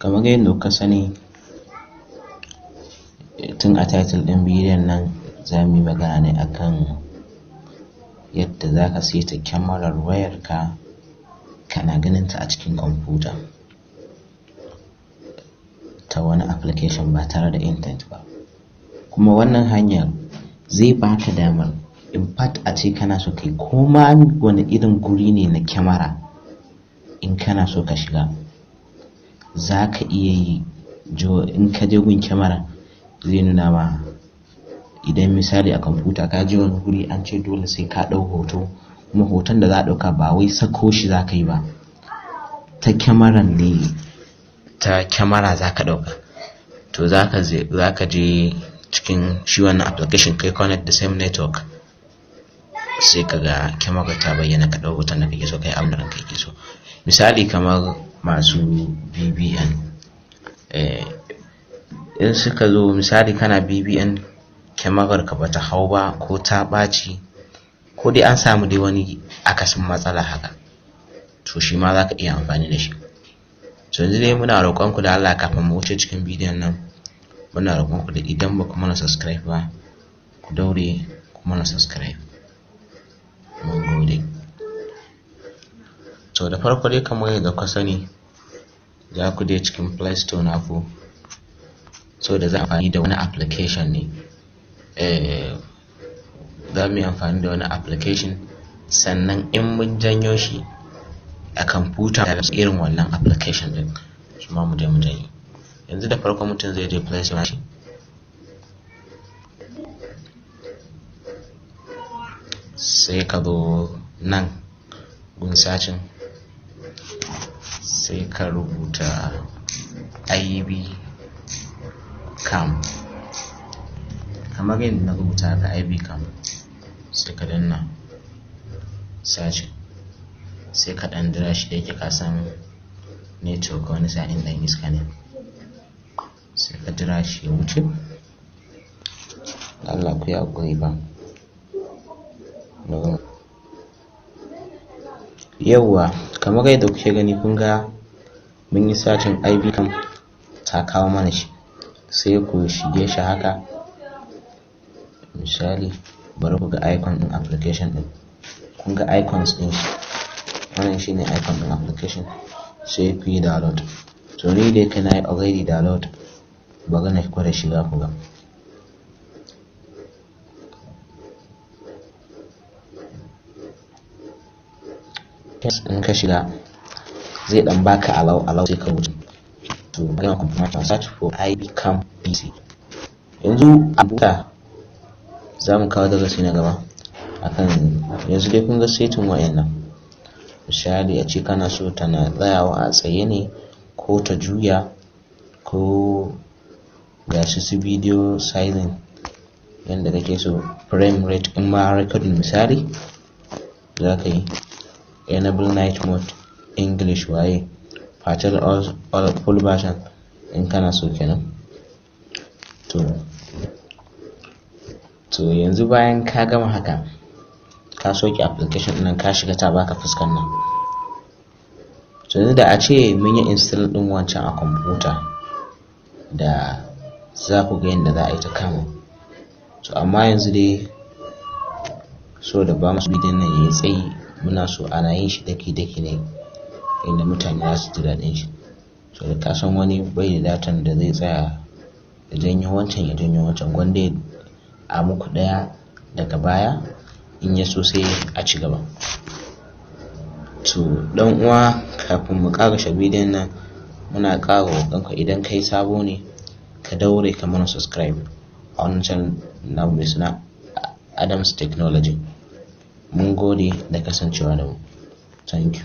Kamar yadda kuka sani tun a title ɗin bidiyon nan, za mu yi magana ne akan yadda za ka saita kyamarar wayarka kana ganin ta a cikin kwamfuta ta wani application ba tare da intanet ba. Kuma wannan hanyar zai baka damar, in fact, a ce kana so kai koma wani irin guri ne na kyamara, in kana so ka shiga za ka iya yi. In ka je gun kyamara zai nuna ma. Idan misali a kwamfuta ka je wani guri, an ce dole sai ka ɗau hoto, kuma hoton da za a ɗauka ba wai sako shi za ka yi ba, ta kyamaran ne, ta kyamara za ka ɗauka, to za ka je cikin shi wannan application, kai connect the same network, sai ka ga kyamara ta bayyana, ka ɗau hoton da kake so, kai abin da ranka yake so. Misali kamar masu BBN, in suka zo, misali kana BBN, kyamarar ka bata hau ba, ko ta ɓaci, ko dai an samu dai wani akasin matsala haka, to shi ma za ka iya amfani da shi. To yanzu dai muna roƙon ku da Allah, kafin mu wuce cikin bidiyon nan, muna roƙon ku da idan ba ku mana subscribe ba, ku daure ku mana subscribe. Mun gode. To da farko dai, kamar yadda kuka sani, za ku je cikin Play Store naku. So da za amfani da wani application ne, za mu yi amfani da wani application, sannan in mun janyo shi a kwamfuta da irin wannan application din shi ma mu je mu janyo. Yanzu da farko mutum zai je Play Store shi, sai ka zo nan gun searching, sai ka rubuta IB cam kamar yadda na rubuta haka, IB cam, sai ka danna search, sai ka ɗan jira shi. Da yake ka san network wani sa'in ɗan iska ne, sai ka jira shi ya wuce. Allah ku yi haƙuri ba. Yauwa, kamar yadda kuke gani, kun ga mun yi searching IB cam, ta kawo mana shi, sai ku shige shi haka. Misali, bari ku ga icon din application din. Kun ga icons din shi, wannan shine icon din application, sai ku yi download. To ni da yake na yi already download, bari na gwada shiga ku ga. In ka shiga zai dan baka allow allow, sai ka wuce. To magana confirmation, search for IB cam PC. Yanzu abuta za mu kawo darasi na gaba akan. Yanzu dai kun ga setting wayannan. Misali a ce kana so tana tsayawa a tsaye ne, ko ta juya, ko gashi su video sizing yadda kake so, frame rate in ma recording misali za ka yi, enable night mode, English, waye partial, all, full version in kana so kenan. To yanzu bayan ka gama haka, ka soke application ɗin, ka shiga, ta baka fuskan nan. To yanzu da a ce mun yi install ɗin wancan a kwamfuta, da za ku ga yadda za a yi ta kama. To amma yanzu dai, so da ba masu bidiyon nan yayi tsayi, muna so ana yin shi daki daki ne inda mutane za su ji daɗin shi. So da ka san wani bai da datan da zai tsaya ya janyo wancan, ya janyo wancan, gwanda a muku ɗaya, daga baya in ya so sai a ci gaba. To dan uwa, kafin mu ƙarashe bidiyon nan, muna ƙara roƙonka, idan kai sabo ne, ka daure ka mana subscribe a wannan channel namu mai suna Adams Technology. Mun gode da kasancewa da mu. Thank you.